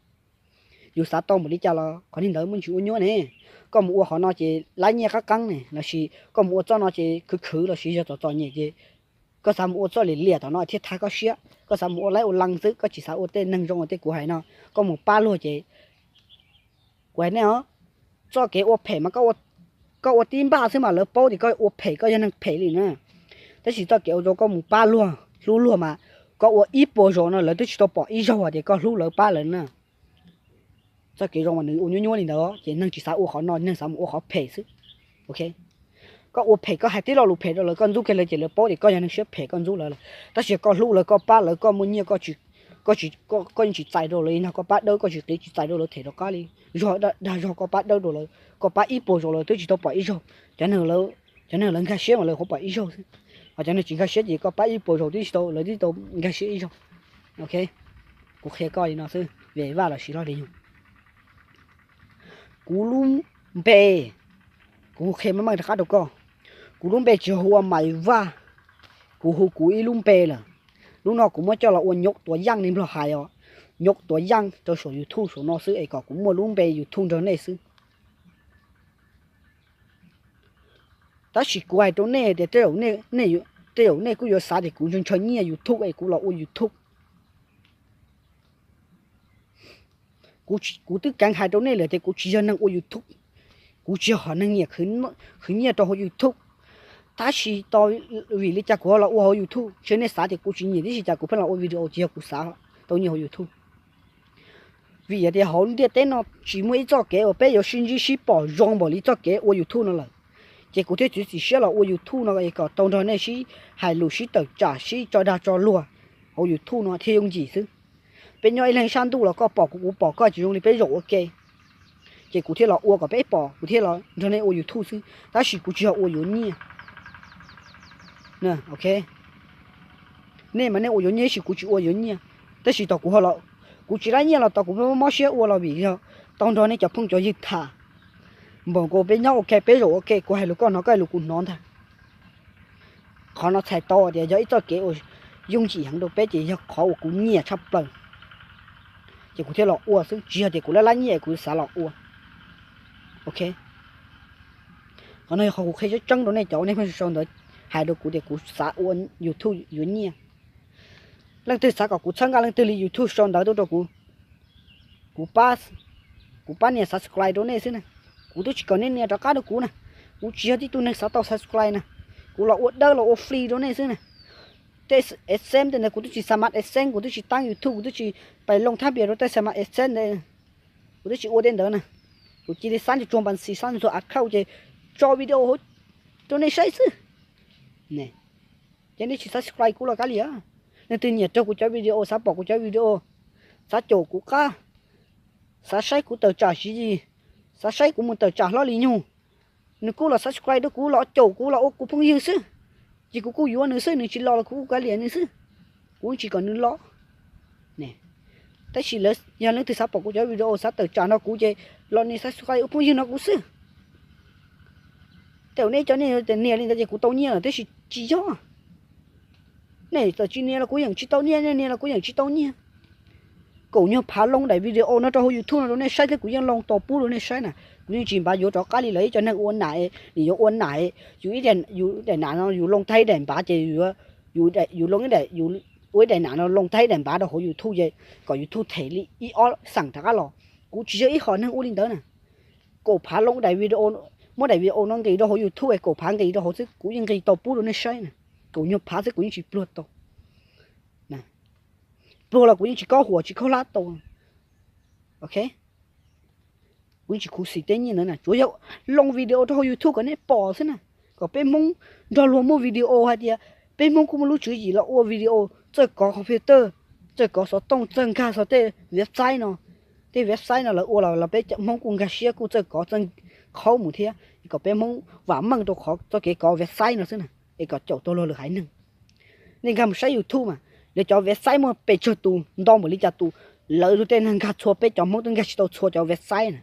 Yus xav tau npaum li cas los qhov ntawd muaj tsis ua nyuaj ne. Koj mus ua qhov no ces lab nyiaj qab qeeb ne, lossis koj mus ua txoj no ces khwv khwv lossis yog txom txom nyem ces koj xav mus ua txoj liam liam tom no thiaj thab koj siab, koj xav mus ua laib ua lees xwb, koj tsis xav ua tej neeg zoo tej kuv hais no. Koj mus pab luag ces kuv hais nej os, txoj kev ua phem mas koj ua tib npaj xwb mas lawv paub tias koj ua phem, koj yog neeg phem li na. Tab sis txoj kev ua zoo koj mus pab luag hlub luag mas koj ua ib puas zaus no lawv twb tsis tau pom ib zaug hais tias koj hlub lawv pab lawv na. Txoj kev zoo mas nws ua nyuaj nyuaj li ntawd ces neeg tsis xav ua qhov no, neeg xav mus ua qhov phem xwb. Koj ua phem, koj hais tib lo lus phem rau lawv, koj ntxub kiag lawv ces lawv paub tias koj yog neeg siab phem, koj ntxub lawv lawm. Tab sis koj hlub lawv, koj pab lawv, koj muaj nyiaj, koj tsis, koj yeej tsis txais rau lawv li no, koj pab dawb koj tsis qiv tsis txais rau lawv them rov qab li. Zog dag zog koj pab dawb rau lawv, koj pab ib puas zaus lawv twb tsis tau pom ib zaug. Cov neeg lawv nkag siab mas lawv qhuav pom ib zaug xwb, ho cov neeg tsis nkag siab ces koj pab ib puas zaus twb tsis tau, lawv twb tau nkag siab ib zaug. Kuv qhia koj li no xwb, Vaj los sis Hlob Hli Nyug. Kuv lub npe, kuv qhia meej meej rov qab rau koj. Kuv lub npe tsis hu ua Maiv Vaj, kuv hu kuv ib lub npe lawm. Lub no kuv muab coj los ua nyob tuav yaj li nplog hais os, nyob tuav yaj rau saum YouTube saum no xwb es kom kuv muaj lub npe YouTube nrog nej xwb. Tab sis kuv hais rau nej tias tej zaum nej kuj yuav xav tias kuv ntshaw ntshaw nyiaj YouTube es kuv los ua YouTube. Kuv twb keev hais rau nej lawm tias kuv tsis yog neeg ua YouTube, kuv tsis yog hom neeg nyiam khwv nyiaj rau hauv YouTube. Tab sis vim li cas kuv ho los ua hauv YouTube? Ntshe nej xav tias kuv tsis nyiam tib si cas kuv pheej los ua video, tsis yog kuv xav tau nyiaj hauv YouTube. Vim yog tias hauv ntiaj teb no tsis muaj ib txoj kev uas peb yuav sib ntsib sib pom zoo npaum li txoj kev ua YouTube no lawm. Ces kuv thiaj txiav txim siab los ua YouTube no kom tau nrog nej sib hais lus, sib tawm tsam, sib tso dag tso luag hauv YouTube no thiaj yooj yim xwb. Peb nyob ib leeg sab ntuj los koj pom kuv, kuv pom koj, tsis zoo li peb zaum ua ke. Ces kuv thiaj los ua kom peb pom, kuv thiaj los nrog nej ua YouTube xwb, tab sis kuv tsis yog ua yuav nyiaj. Nej mas nej ua yuav nyiaj tab sis kuv tsis ua yuav nyiaj. Tab sis thaum kuv, kuv tsis lab nyiaj los tau kuv mob siab ua los vim yog tau nrog nej cov phooj cov ywg tham, npaum nkaus peb nyob ua ke, peb zaum ua ke, kuv hais lus koj hnov, koj hais lus kuv hnov ntag. Qhov no txhais tau tias yog ib txoj kev uas yooj yim heev rau peb ces yog qhov uas kuv nyiam tshaj plaws, ces kuv thiaj los ua xwb, tsis yog tias kuv lab lab nyiaj kuv xav los ua. Qhov no yog qhov kuv qhia tseeb tseeb rau nej cov uas nej pheej sau ntawv hais rau kuv tias kuv xav ua YouTube yuav nyiaj. Leej twg xav kom kuv txhawb nqa leej twg li YouTube sau ntawv tuaj rau kuv, kuv pab nias subscribe rau nej xwb na. Kuv twb tsis kom nej nias rov qab rau kuv na. Kuv tsis yog tib tug neeg xav tau subscribe na. Kuv los ua dawb los ua free rau nej xwb na. Tej AdSense tej ntawd kuv twb tsis xa mas AdSense, kuv twb tsis tab YouTube, kuv twb tsis pais loo thab npias rau tej xa mas AdSense ntawd. Kuv twb tsis ua tej ntawd na. Kuv cia li xab ntsuag npas xis, xab ntsuag account ces tso video rau nej saib xwb. Ces nej tsis subscribe kuv los kav liam. Leej twg nyiam raug kuv cov video, xav pom kuv cov video, xav caum kuv qab, xav saib kuv tawm tsam Siv Yis, xav saib kuv mus tawm tsam Hlob Lis Nyug, nws kuj los subscribe rau kuv, los caum kuv, los ua kuv phooj ywg xwb. Ces kuv kuj yuav nws xwb, nws tsis los los kuv kuj kav liam nws xwb. Kuv tsis kom nws los. Tab sis lawv, yog leej twg xav pom kuv cov video, xav tawm tsam nrog kuv ces los nias subscribe ua phooj ywg nrog kuv xwb. Tej zaum nej cov nej tias nias li ntawd ces kuv tau nyiaj lawm, tab sis tsis yog. Nej txawm tsis nias los kuv yeej tsis tau nyiaj, nej nias los kuv yeej tsis tau nyiaj. Kaum nyuag phav loo daim video no rau hauv YouTube no rau nej saib thiab kuv yeej loo tau pub rau nej saib na. Kuv yeej tsis npav yuav rov qab li lawm, ib co neeg ua nam, nim yuav ua nam, yus ib daim nam no yus loo tag ib daim npav ces yus loo, ua ib daim nam no loo tag ib daim npav rau hauv YouTube ces kom YouTube them li ib ob xeem rov qab los. Kuv tsis yog ib hom neeg ua li ntawd na. Kaum phav loo daim video, muab daim video no nqis rau hauv YouTube es kaum phav nqis rau hauv xwb kuv yeej nqis tau pub rau nej saib na. Kaum nyuag phav xwb kuv yeej tsis pluag tau. Pluag los kuv yeej tsis kob huam tsis khaub hlab tau. Ok, kuv yeej tsis khuv xim tej nyiaj ntawd na, tsuav yog loo video rau hauv YouTube kom nej pom xwb na, kom peb Hmoob nrog luag muaj video hais tias peb Hmoob kuj muaj lub tswv yim los ua video txawj kov computer, txawj kov xov tooj, txawj nkag xov tej website no. Tej website no lawv ua los los peb Hmoob kuj nkag siab kuj txawj kov txawj qhaub mus thiab, kom peb Hmoob vam meej rau qhov txoj kev kov website no xwb na, es kom caum tau luag lwm haiv neeg. Nej nkag mus saib YouTube mas, lawv cov website muaj pes tsawg tus, nto npaum li cas tus, lawv lub tej neeg nkag txhua, peb cov Hmoob twb nkag tsis tau txhua cov website na.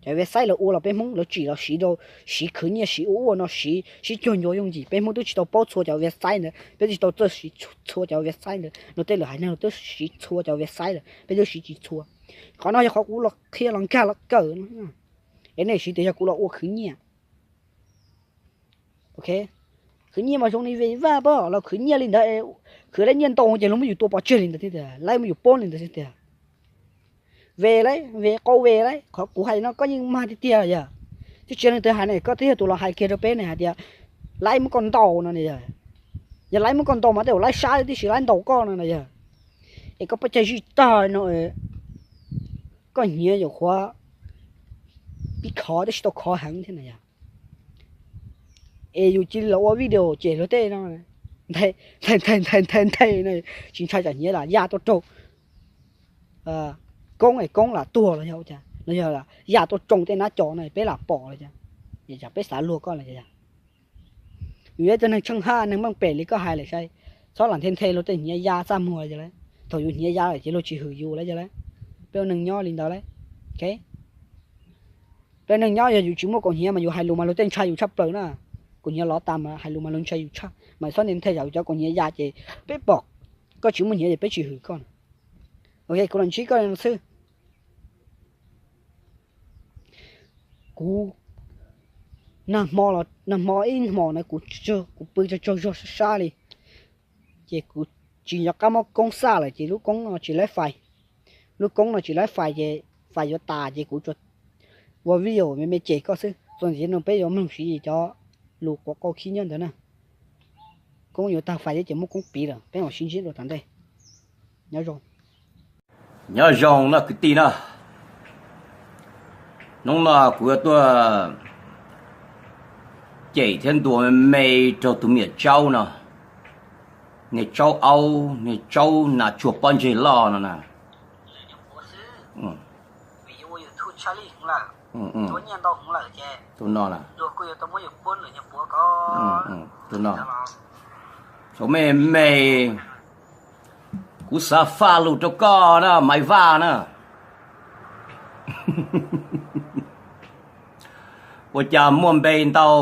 Cov website lawv ua los peb Hmoob lawv tsim los siv rau, siv khwv nyiaj siv ua ua no siv sib cuag ncua yooj yim. Peb Hmoob twb tsis tau paub txhua cov website ntawd, peb twb tsis tau txawj siv txhua cov website ntawd. Luag tej lwm haiv neeg lawv twb siv txhua cov website lawm, peb twb siv tsis txhua. Qhov no yog qhov kuv los qhia los nkag los kawm no. Es nej siv tias yog kuv los ua khwv nyiaj. Khwv nyiaj mas zoo li Ve Vaj pab los khwv nyiaj li ntawd, khwv lawv nyiaj ntau ces luag muab yus tua pov tseg li ntawd thiab tiag, lawv muab yus poob li ntawd thiab tiag. Ve lawm, Ve qau Ve lawm, qhov kuv hais no koj yeej mag tiag tiag yog. Twb tsis yog leej twg hais ne, koj twb yog tus los hais kiag rau peb ne hais tias lawv muab koj ntaus no ne yog. Yog lawv muab koj ntaus mas tej zaum lawv sab tib si lawv ntaus koj no na yog. Es koj pab cag zij tag no, koj hniav yuav qhuav pib khov tab sis tau khov heev thiab na yog. Es yus cia li los ua video ces luag tej no nthe nthe nthe nthe nthe nthe no, tsis ntshai tsam hniav lam ya tuaj raug koob es koob lam tuag los yog, los yog ya tuaj tsoo tej nab co no peb lam pom los cas, es tsam peb xav luag koj los cas. Yus yog ib tug neeg tsheej haj neeg meej pem li koj hais lawm sai, txhob lam nthe nthe luag tej hniav ya txaj muag los cas lauj. Thaum yus hniav ya lawm ces luag tsis hwm yus lawm cas lauj. Peb ua neeg nyob li ntawd lauj. Peb neeg nyob yog yus tsis muaj kaus hniav mas yus hais lus mas luag tej ntshai yus tshaj plaws na. Kaus hniav lov tas mas hais lus mas luag ntshai yus tshaj, mas txhob nthe nthe tsam cov kaus hniav ya ces peb pom koj tsis muaj hniav ces peb tsis hwm koj. Ok, kuv los ntsib koj no xwb. Kuv nag hmo, nag hmo ib hmos na kuv, kuv pw tsaug tsaug zog sab sab li, ces kuv tsis nco qab muab koob xaj lawm ces lub koob no tsis laib fais. Lub koob no tsis laib fais ces fais yuav tas ces kuv tsuas ua video me me cem koj xwb. Txuas ntxiv no peb yuav mloog Siv Yis cov lus quav qau khib nyob ntawd na. Koob yuav tag fais thiab ces muab koob piv lawm, peb mam sib ntsib dua tom ntej. Nyob zoo. Nyob zoo no kwv tij na. Hnub no kuv yuav tuaj cem thiab ntuas me me rau tus me nyuam tsaub no, niag tsaub aub, niag tsaub nas tsuag pob ntseg loj no na. Tus no, tus no, me me, kuv xav faj lus rau koj na Maiv Vaj na. Ua cas muaj npe ntau,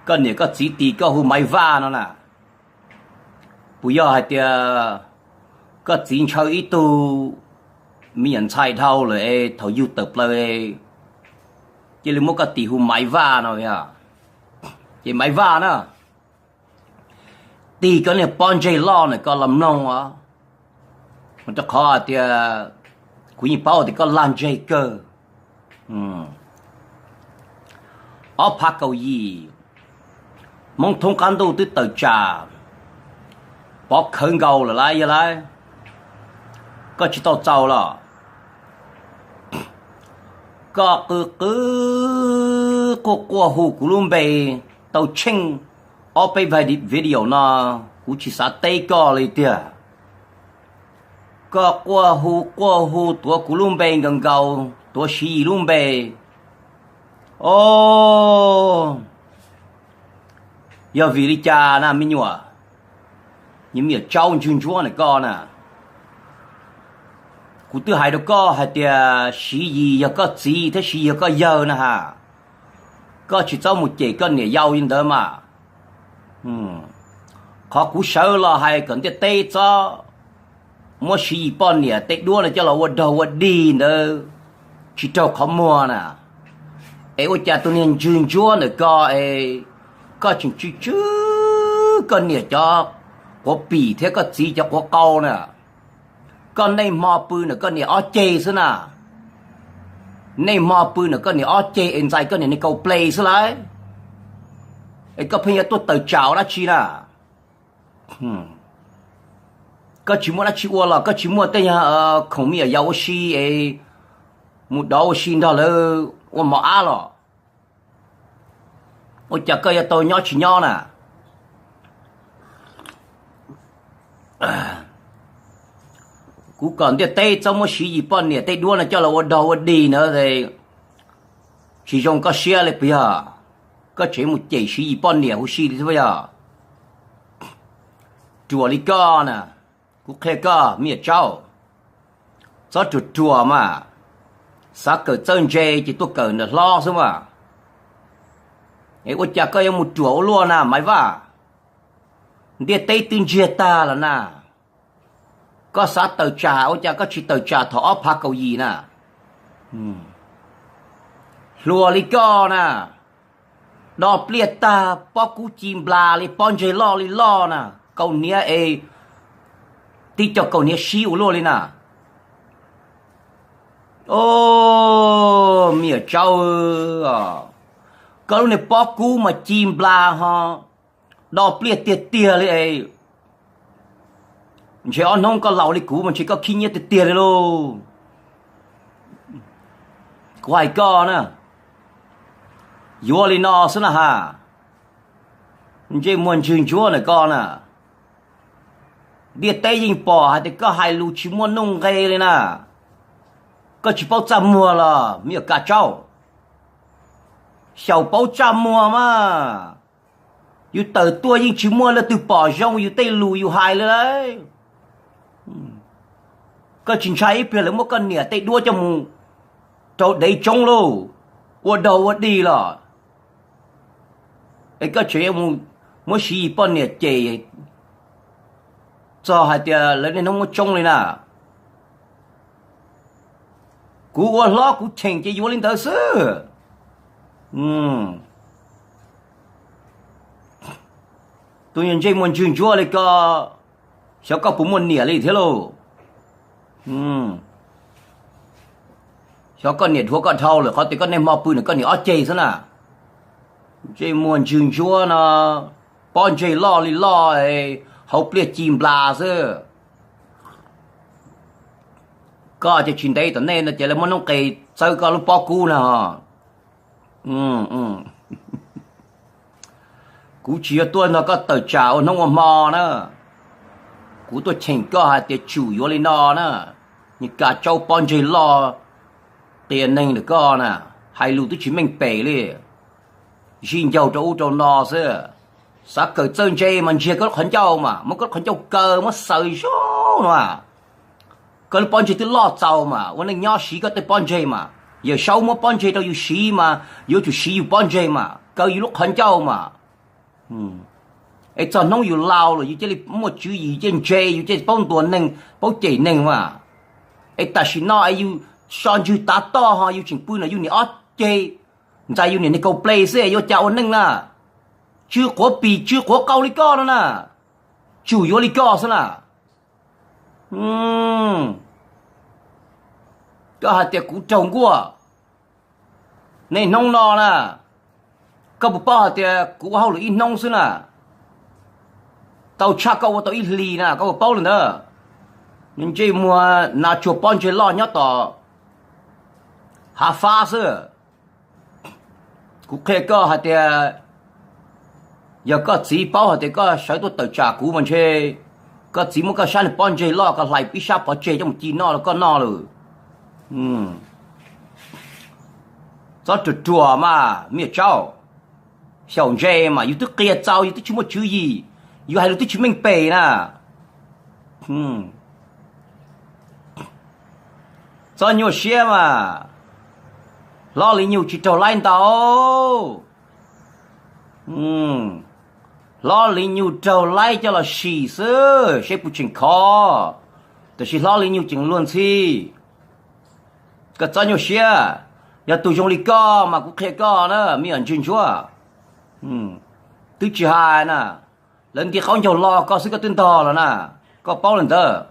koj niam koj txiv tis koj hu Maiv Vaj no na? Puas yog hais tias koj txiv ntshaw ib tug me nyuam ntxhais dhau lawm es thaum yug tawm plaws cia li muab koj tis hu Maiv Vaj no? Ces Maiv Vaj na, tig koj niag pob ntseg loj na koj los mloog os, rau qhov tias kuv yeej paub tias koj lag ntseg kawg. Ob phav kaum yim, Hmoob thoob qab ntuj twb tawm tsam, pov khawv nkaus lawm lauj yog lauj. Koj tsis tau txaus los? Koj qw qw quaj quaj hu kuv lub npe tau tsheej ob peb video no, kuv tsis xav teb koj li tiag. Koj quaj hu quaj hu tuav kuv lub npe nkaus nkaus, tuav Siv Yis lub npe. O, yog vim li cas na me nyuam? Yog me nyuam tsaub ntswg ntsuab na koj na. Kuv twb hais rau koj hais tias Siv Yis yog koj txiv thiab Siv Yis yog koj yawg na ha. Koj tsis txhob mus cem koj niam yau li ntawd mas. Qhov kuv sawv los hais kom ntiaj teb txhob muab Siv Yis poj niam tej duab no coj los ua dog ua dig ntawd tsis raug qhov muag na. Es ua cas tus niag ntswg ntsuab ntawm ko es koj tseem tsw tsw koj niam cov quav pim thiab koj txiv cov quav qau na? Koj nej hmo pw na koj niam ob ceg xwb na. Nej hmo pw na koj niam ob ceg es ntxais koj niam niag kaum ple xwb lauj. Es koj pheej yuav tuaj tawm tsam ua dab tsi na? Koj tsis muaj dab tsi ua los koj tsis muaj tej yog khoom me nyuam yaus ua si es mus dov ua si nrog lawv ua mos ab los? Ua cas koj yuav tau nyob tsis nyob na? Kuv kom ntiaj teb txhob muab Siv Yis poj niam tej duab no coj los ua dog ua dig ntawd, tsis zoo koj siab li puas yog? Koj tseem mus cem Siv Yis poj niam huv si li thiab puas yog? Ruam li koj na, kuv qhia koj me nyuam tsaub, txhob ruam ruam mas. Xav kawm txawj ntse ces tuaj kawm ntawm hlob xwb mas. Es ua cas koj yuav mus ruam ua luaj na Maiv Vaj? Ntiaj teb twb ntsiag tag los na. Koj xav tawm tsam ua cas koj tsis tawm tsam thaum ob phav kaum yim na? Hluas li koj na, do pliaj tag pob kub ci nplas li pob ntseg loj li loj na, kaus hniav es tib co kaus hniav sib ua luaj li na. Os, me nyuam tsaub, koj lub niag pob kub mas ci nplas ho do pliaj tiag tiag li es, ntshe ob hnub koj laus li kuv mas ntshe koj khib nyiab tiag tiag li lauj. Kuv hais koj na, yuav li no xwb na ha, ntsej muag ntswg ntsuab ntawm koj na. Ntiaj teb yeej pom hais tias koj hais lus tsis muaj nuj nqe li na. Koj tsis paub txaj muag los me nyuam kav tsaub? Xyaum paub txaj muag mas, yus tawm tuaj yeej tsis muaj leej twg pom zoo yus tej lus yus hais li lauj. Koj tsis ntshai ib pliag lawv muab koj niam tej duab coj mus rau dev tsoob lauj, ua dog ua dig los? Es koj tseem yuav mus muab Siv Yis poj niam cem txog hais tias lawv niaj hnub muab tsoob li na. Kuv ua hlob kuv cheem ces yuav li ntawd xwb. Tus niag ntsej muag ntswg ntsuab li ko, xyov koj puas muaj niam li thiab lauj. Xyov koj niam dhuav koj dhau lawm qhov tias koj niaj hmo pw nrog koj niam ob ceg xwb na. Ntsej muag ntswg ntsuab no, pob ntseg loj li loj, hauv pliaj ci nplas xwb. Koj ces tsis ntev tom ntej no ces lawv muab noob qes txawb koj lub pob kub no. Kuv tsis yuav tuaj nrog koj tawm tsam ua hnub ua hmo na. Kuv tuaj cheem koj hais tias tsum yuav li no na. Niag kav tsaub pob ntseg loj, qias neeg ntawm koj na, hais lus twb tsis meej pem li. Zij ncaug rau ub rau no xwb. Xav kawm txawj ntse mas ntsiag koj lub qhov ncauj mas, muab koj lub qhov ncauj kaw muab xaws zoo no. Koj lub pob ntseg twb loj txaus mas, ua neej nyob siv koj tej pob ntseg mas. Yawm saub muab pob ntseg rau yus siv mas, yuav tsum siv yus pob ntseg mas, kaw yus lub qhov ncauj mas. Es txog hnub yus laus lawm yus cia li muaj tswv yim, yus cia li ntse, yus cia li paub ntuas neeg paub cem neeg mas. Es tam sim no es yus so ntswg tav toj ho yus tseem pw nrog yus niam ob ceg, ntxais yus niam niag kaus ples xwb es yuav cas ua neej na? Tsw quav pis tsw quav qau li koj no na, tsum yuav li koj xwb na. Koj hais tias kuv raug nkuaj, niaj hnub no na, koj puas paub hais tias kuv ua hauj lwm ib hnub xwb na, tau tshaj koj ua tau ib hlis na, koj puas paub li ntawd? Ntsej muag nas tsuag pob ntseg loj nyob tom hav fab xwb. Kuv qhia koj hais tias, yog koj txiv paub hais tias koj sawv tuaj tawm tsam kuv mas ntshe koj txiv muab koj sab niag pob ntseg loj ko hlais ib sab pov tseg coj mus ci noj los koj noj lawm. Txob ruam ruam mas me nyuam tsaub, xyaum ntse mas yus twb qias txaus, yus twb tsis muaj tswv yim, yus hais lus twb tsis meej pem na. Txob nyuaj siab mas, hlob Li Nyug tsis raug laib ntau. Hlob Li Nyug raug laib coj los sim xwb seb puas tseem khov, tiam sis hlob Li Nyug tseem luag ntxhi. Koj txob nyuaj siab, yog tus zoo li koj mas kuv qhia koj na me nyuam ntsuag ntsuab, twb tsis hais na, lawv nti qaub ncaug lo koj xwb koj twb ntog los na, koj paub li ntawd.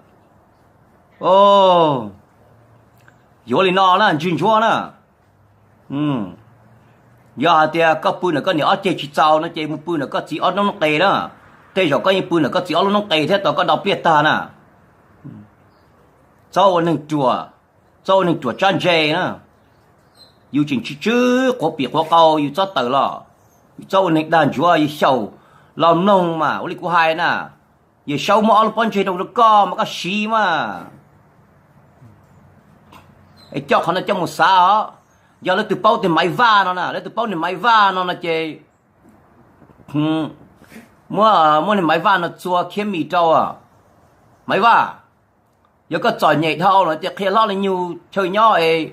Yuav li no na ntsuag ntsuab na, yog hais tias koj pw ntawm koj niam ob ceg tsis txaus no ces mus pw ntawm koj txiv ob lub noob qes na, tej zaum koj yeej pw ntawm koj txiv ob lub noob qes thiab tau koj do pliaj tag na. Txob ua neeg ruam, txob ua neeg ruam tsab ntse na. Yus tseem tsw tsw quav pim quav qau yus txob tawm los, yus txob ua neeg dag ntsuav yus xyaum los mloog mas ua li kuv hais na. Yawm Saub muab ob lub pob ntseg rau koj mas koj siv mas. Es coj qhov no coj mus xav os. Yog leej twg paub tiag Maiv Vaj no na, leej twg paub niag Maiv Vaj no no ces muab, muab niag Maiv Vaj no txua khiab mis rau. Maiv Vaj, yog koj txom nyem dhau no ces qhia hlob Li Nyug chaw nyob es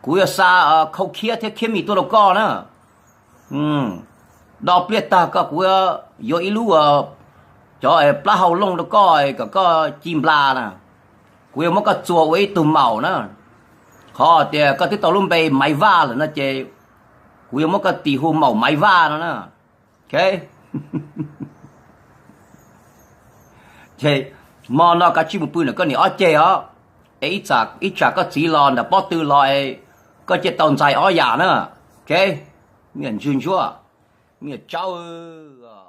Kuv yuav xa khau khiab thiab khiab mis tuaj rau koj na. Do pliaj tag koj kuv yuav ib lub cov plaub hau looj rau koj kom koj ci nplas na. Kuv yuav muab koj txuas ua ib tug maum na. Qhov tias koj twb tau lub npe Maiv Vaj lawm no ces kuv yuav muab koj tis hu maum Maiv Vaj no na. Ces hmo no kav tsij mus pw ntawm koj niam ob ceg os, es ib tsam koj txiv los ntawm pob tw los es koj cia tau ntxais ob yam na. Me nyuam ntsuag ntsuab, me nyuam tsaub.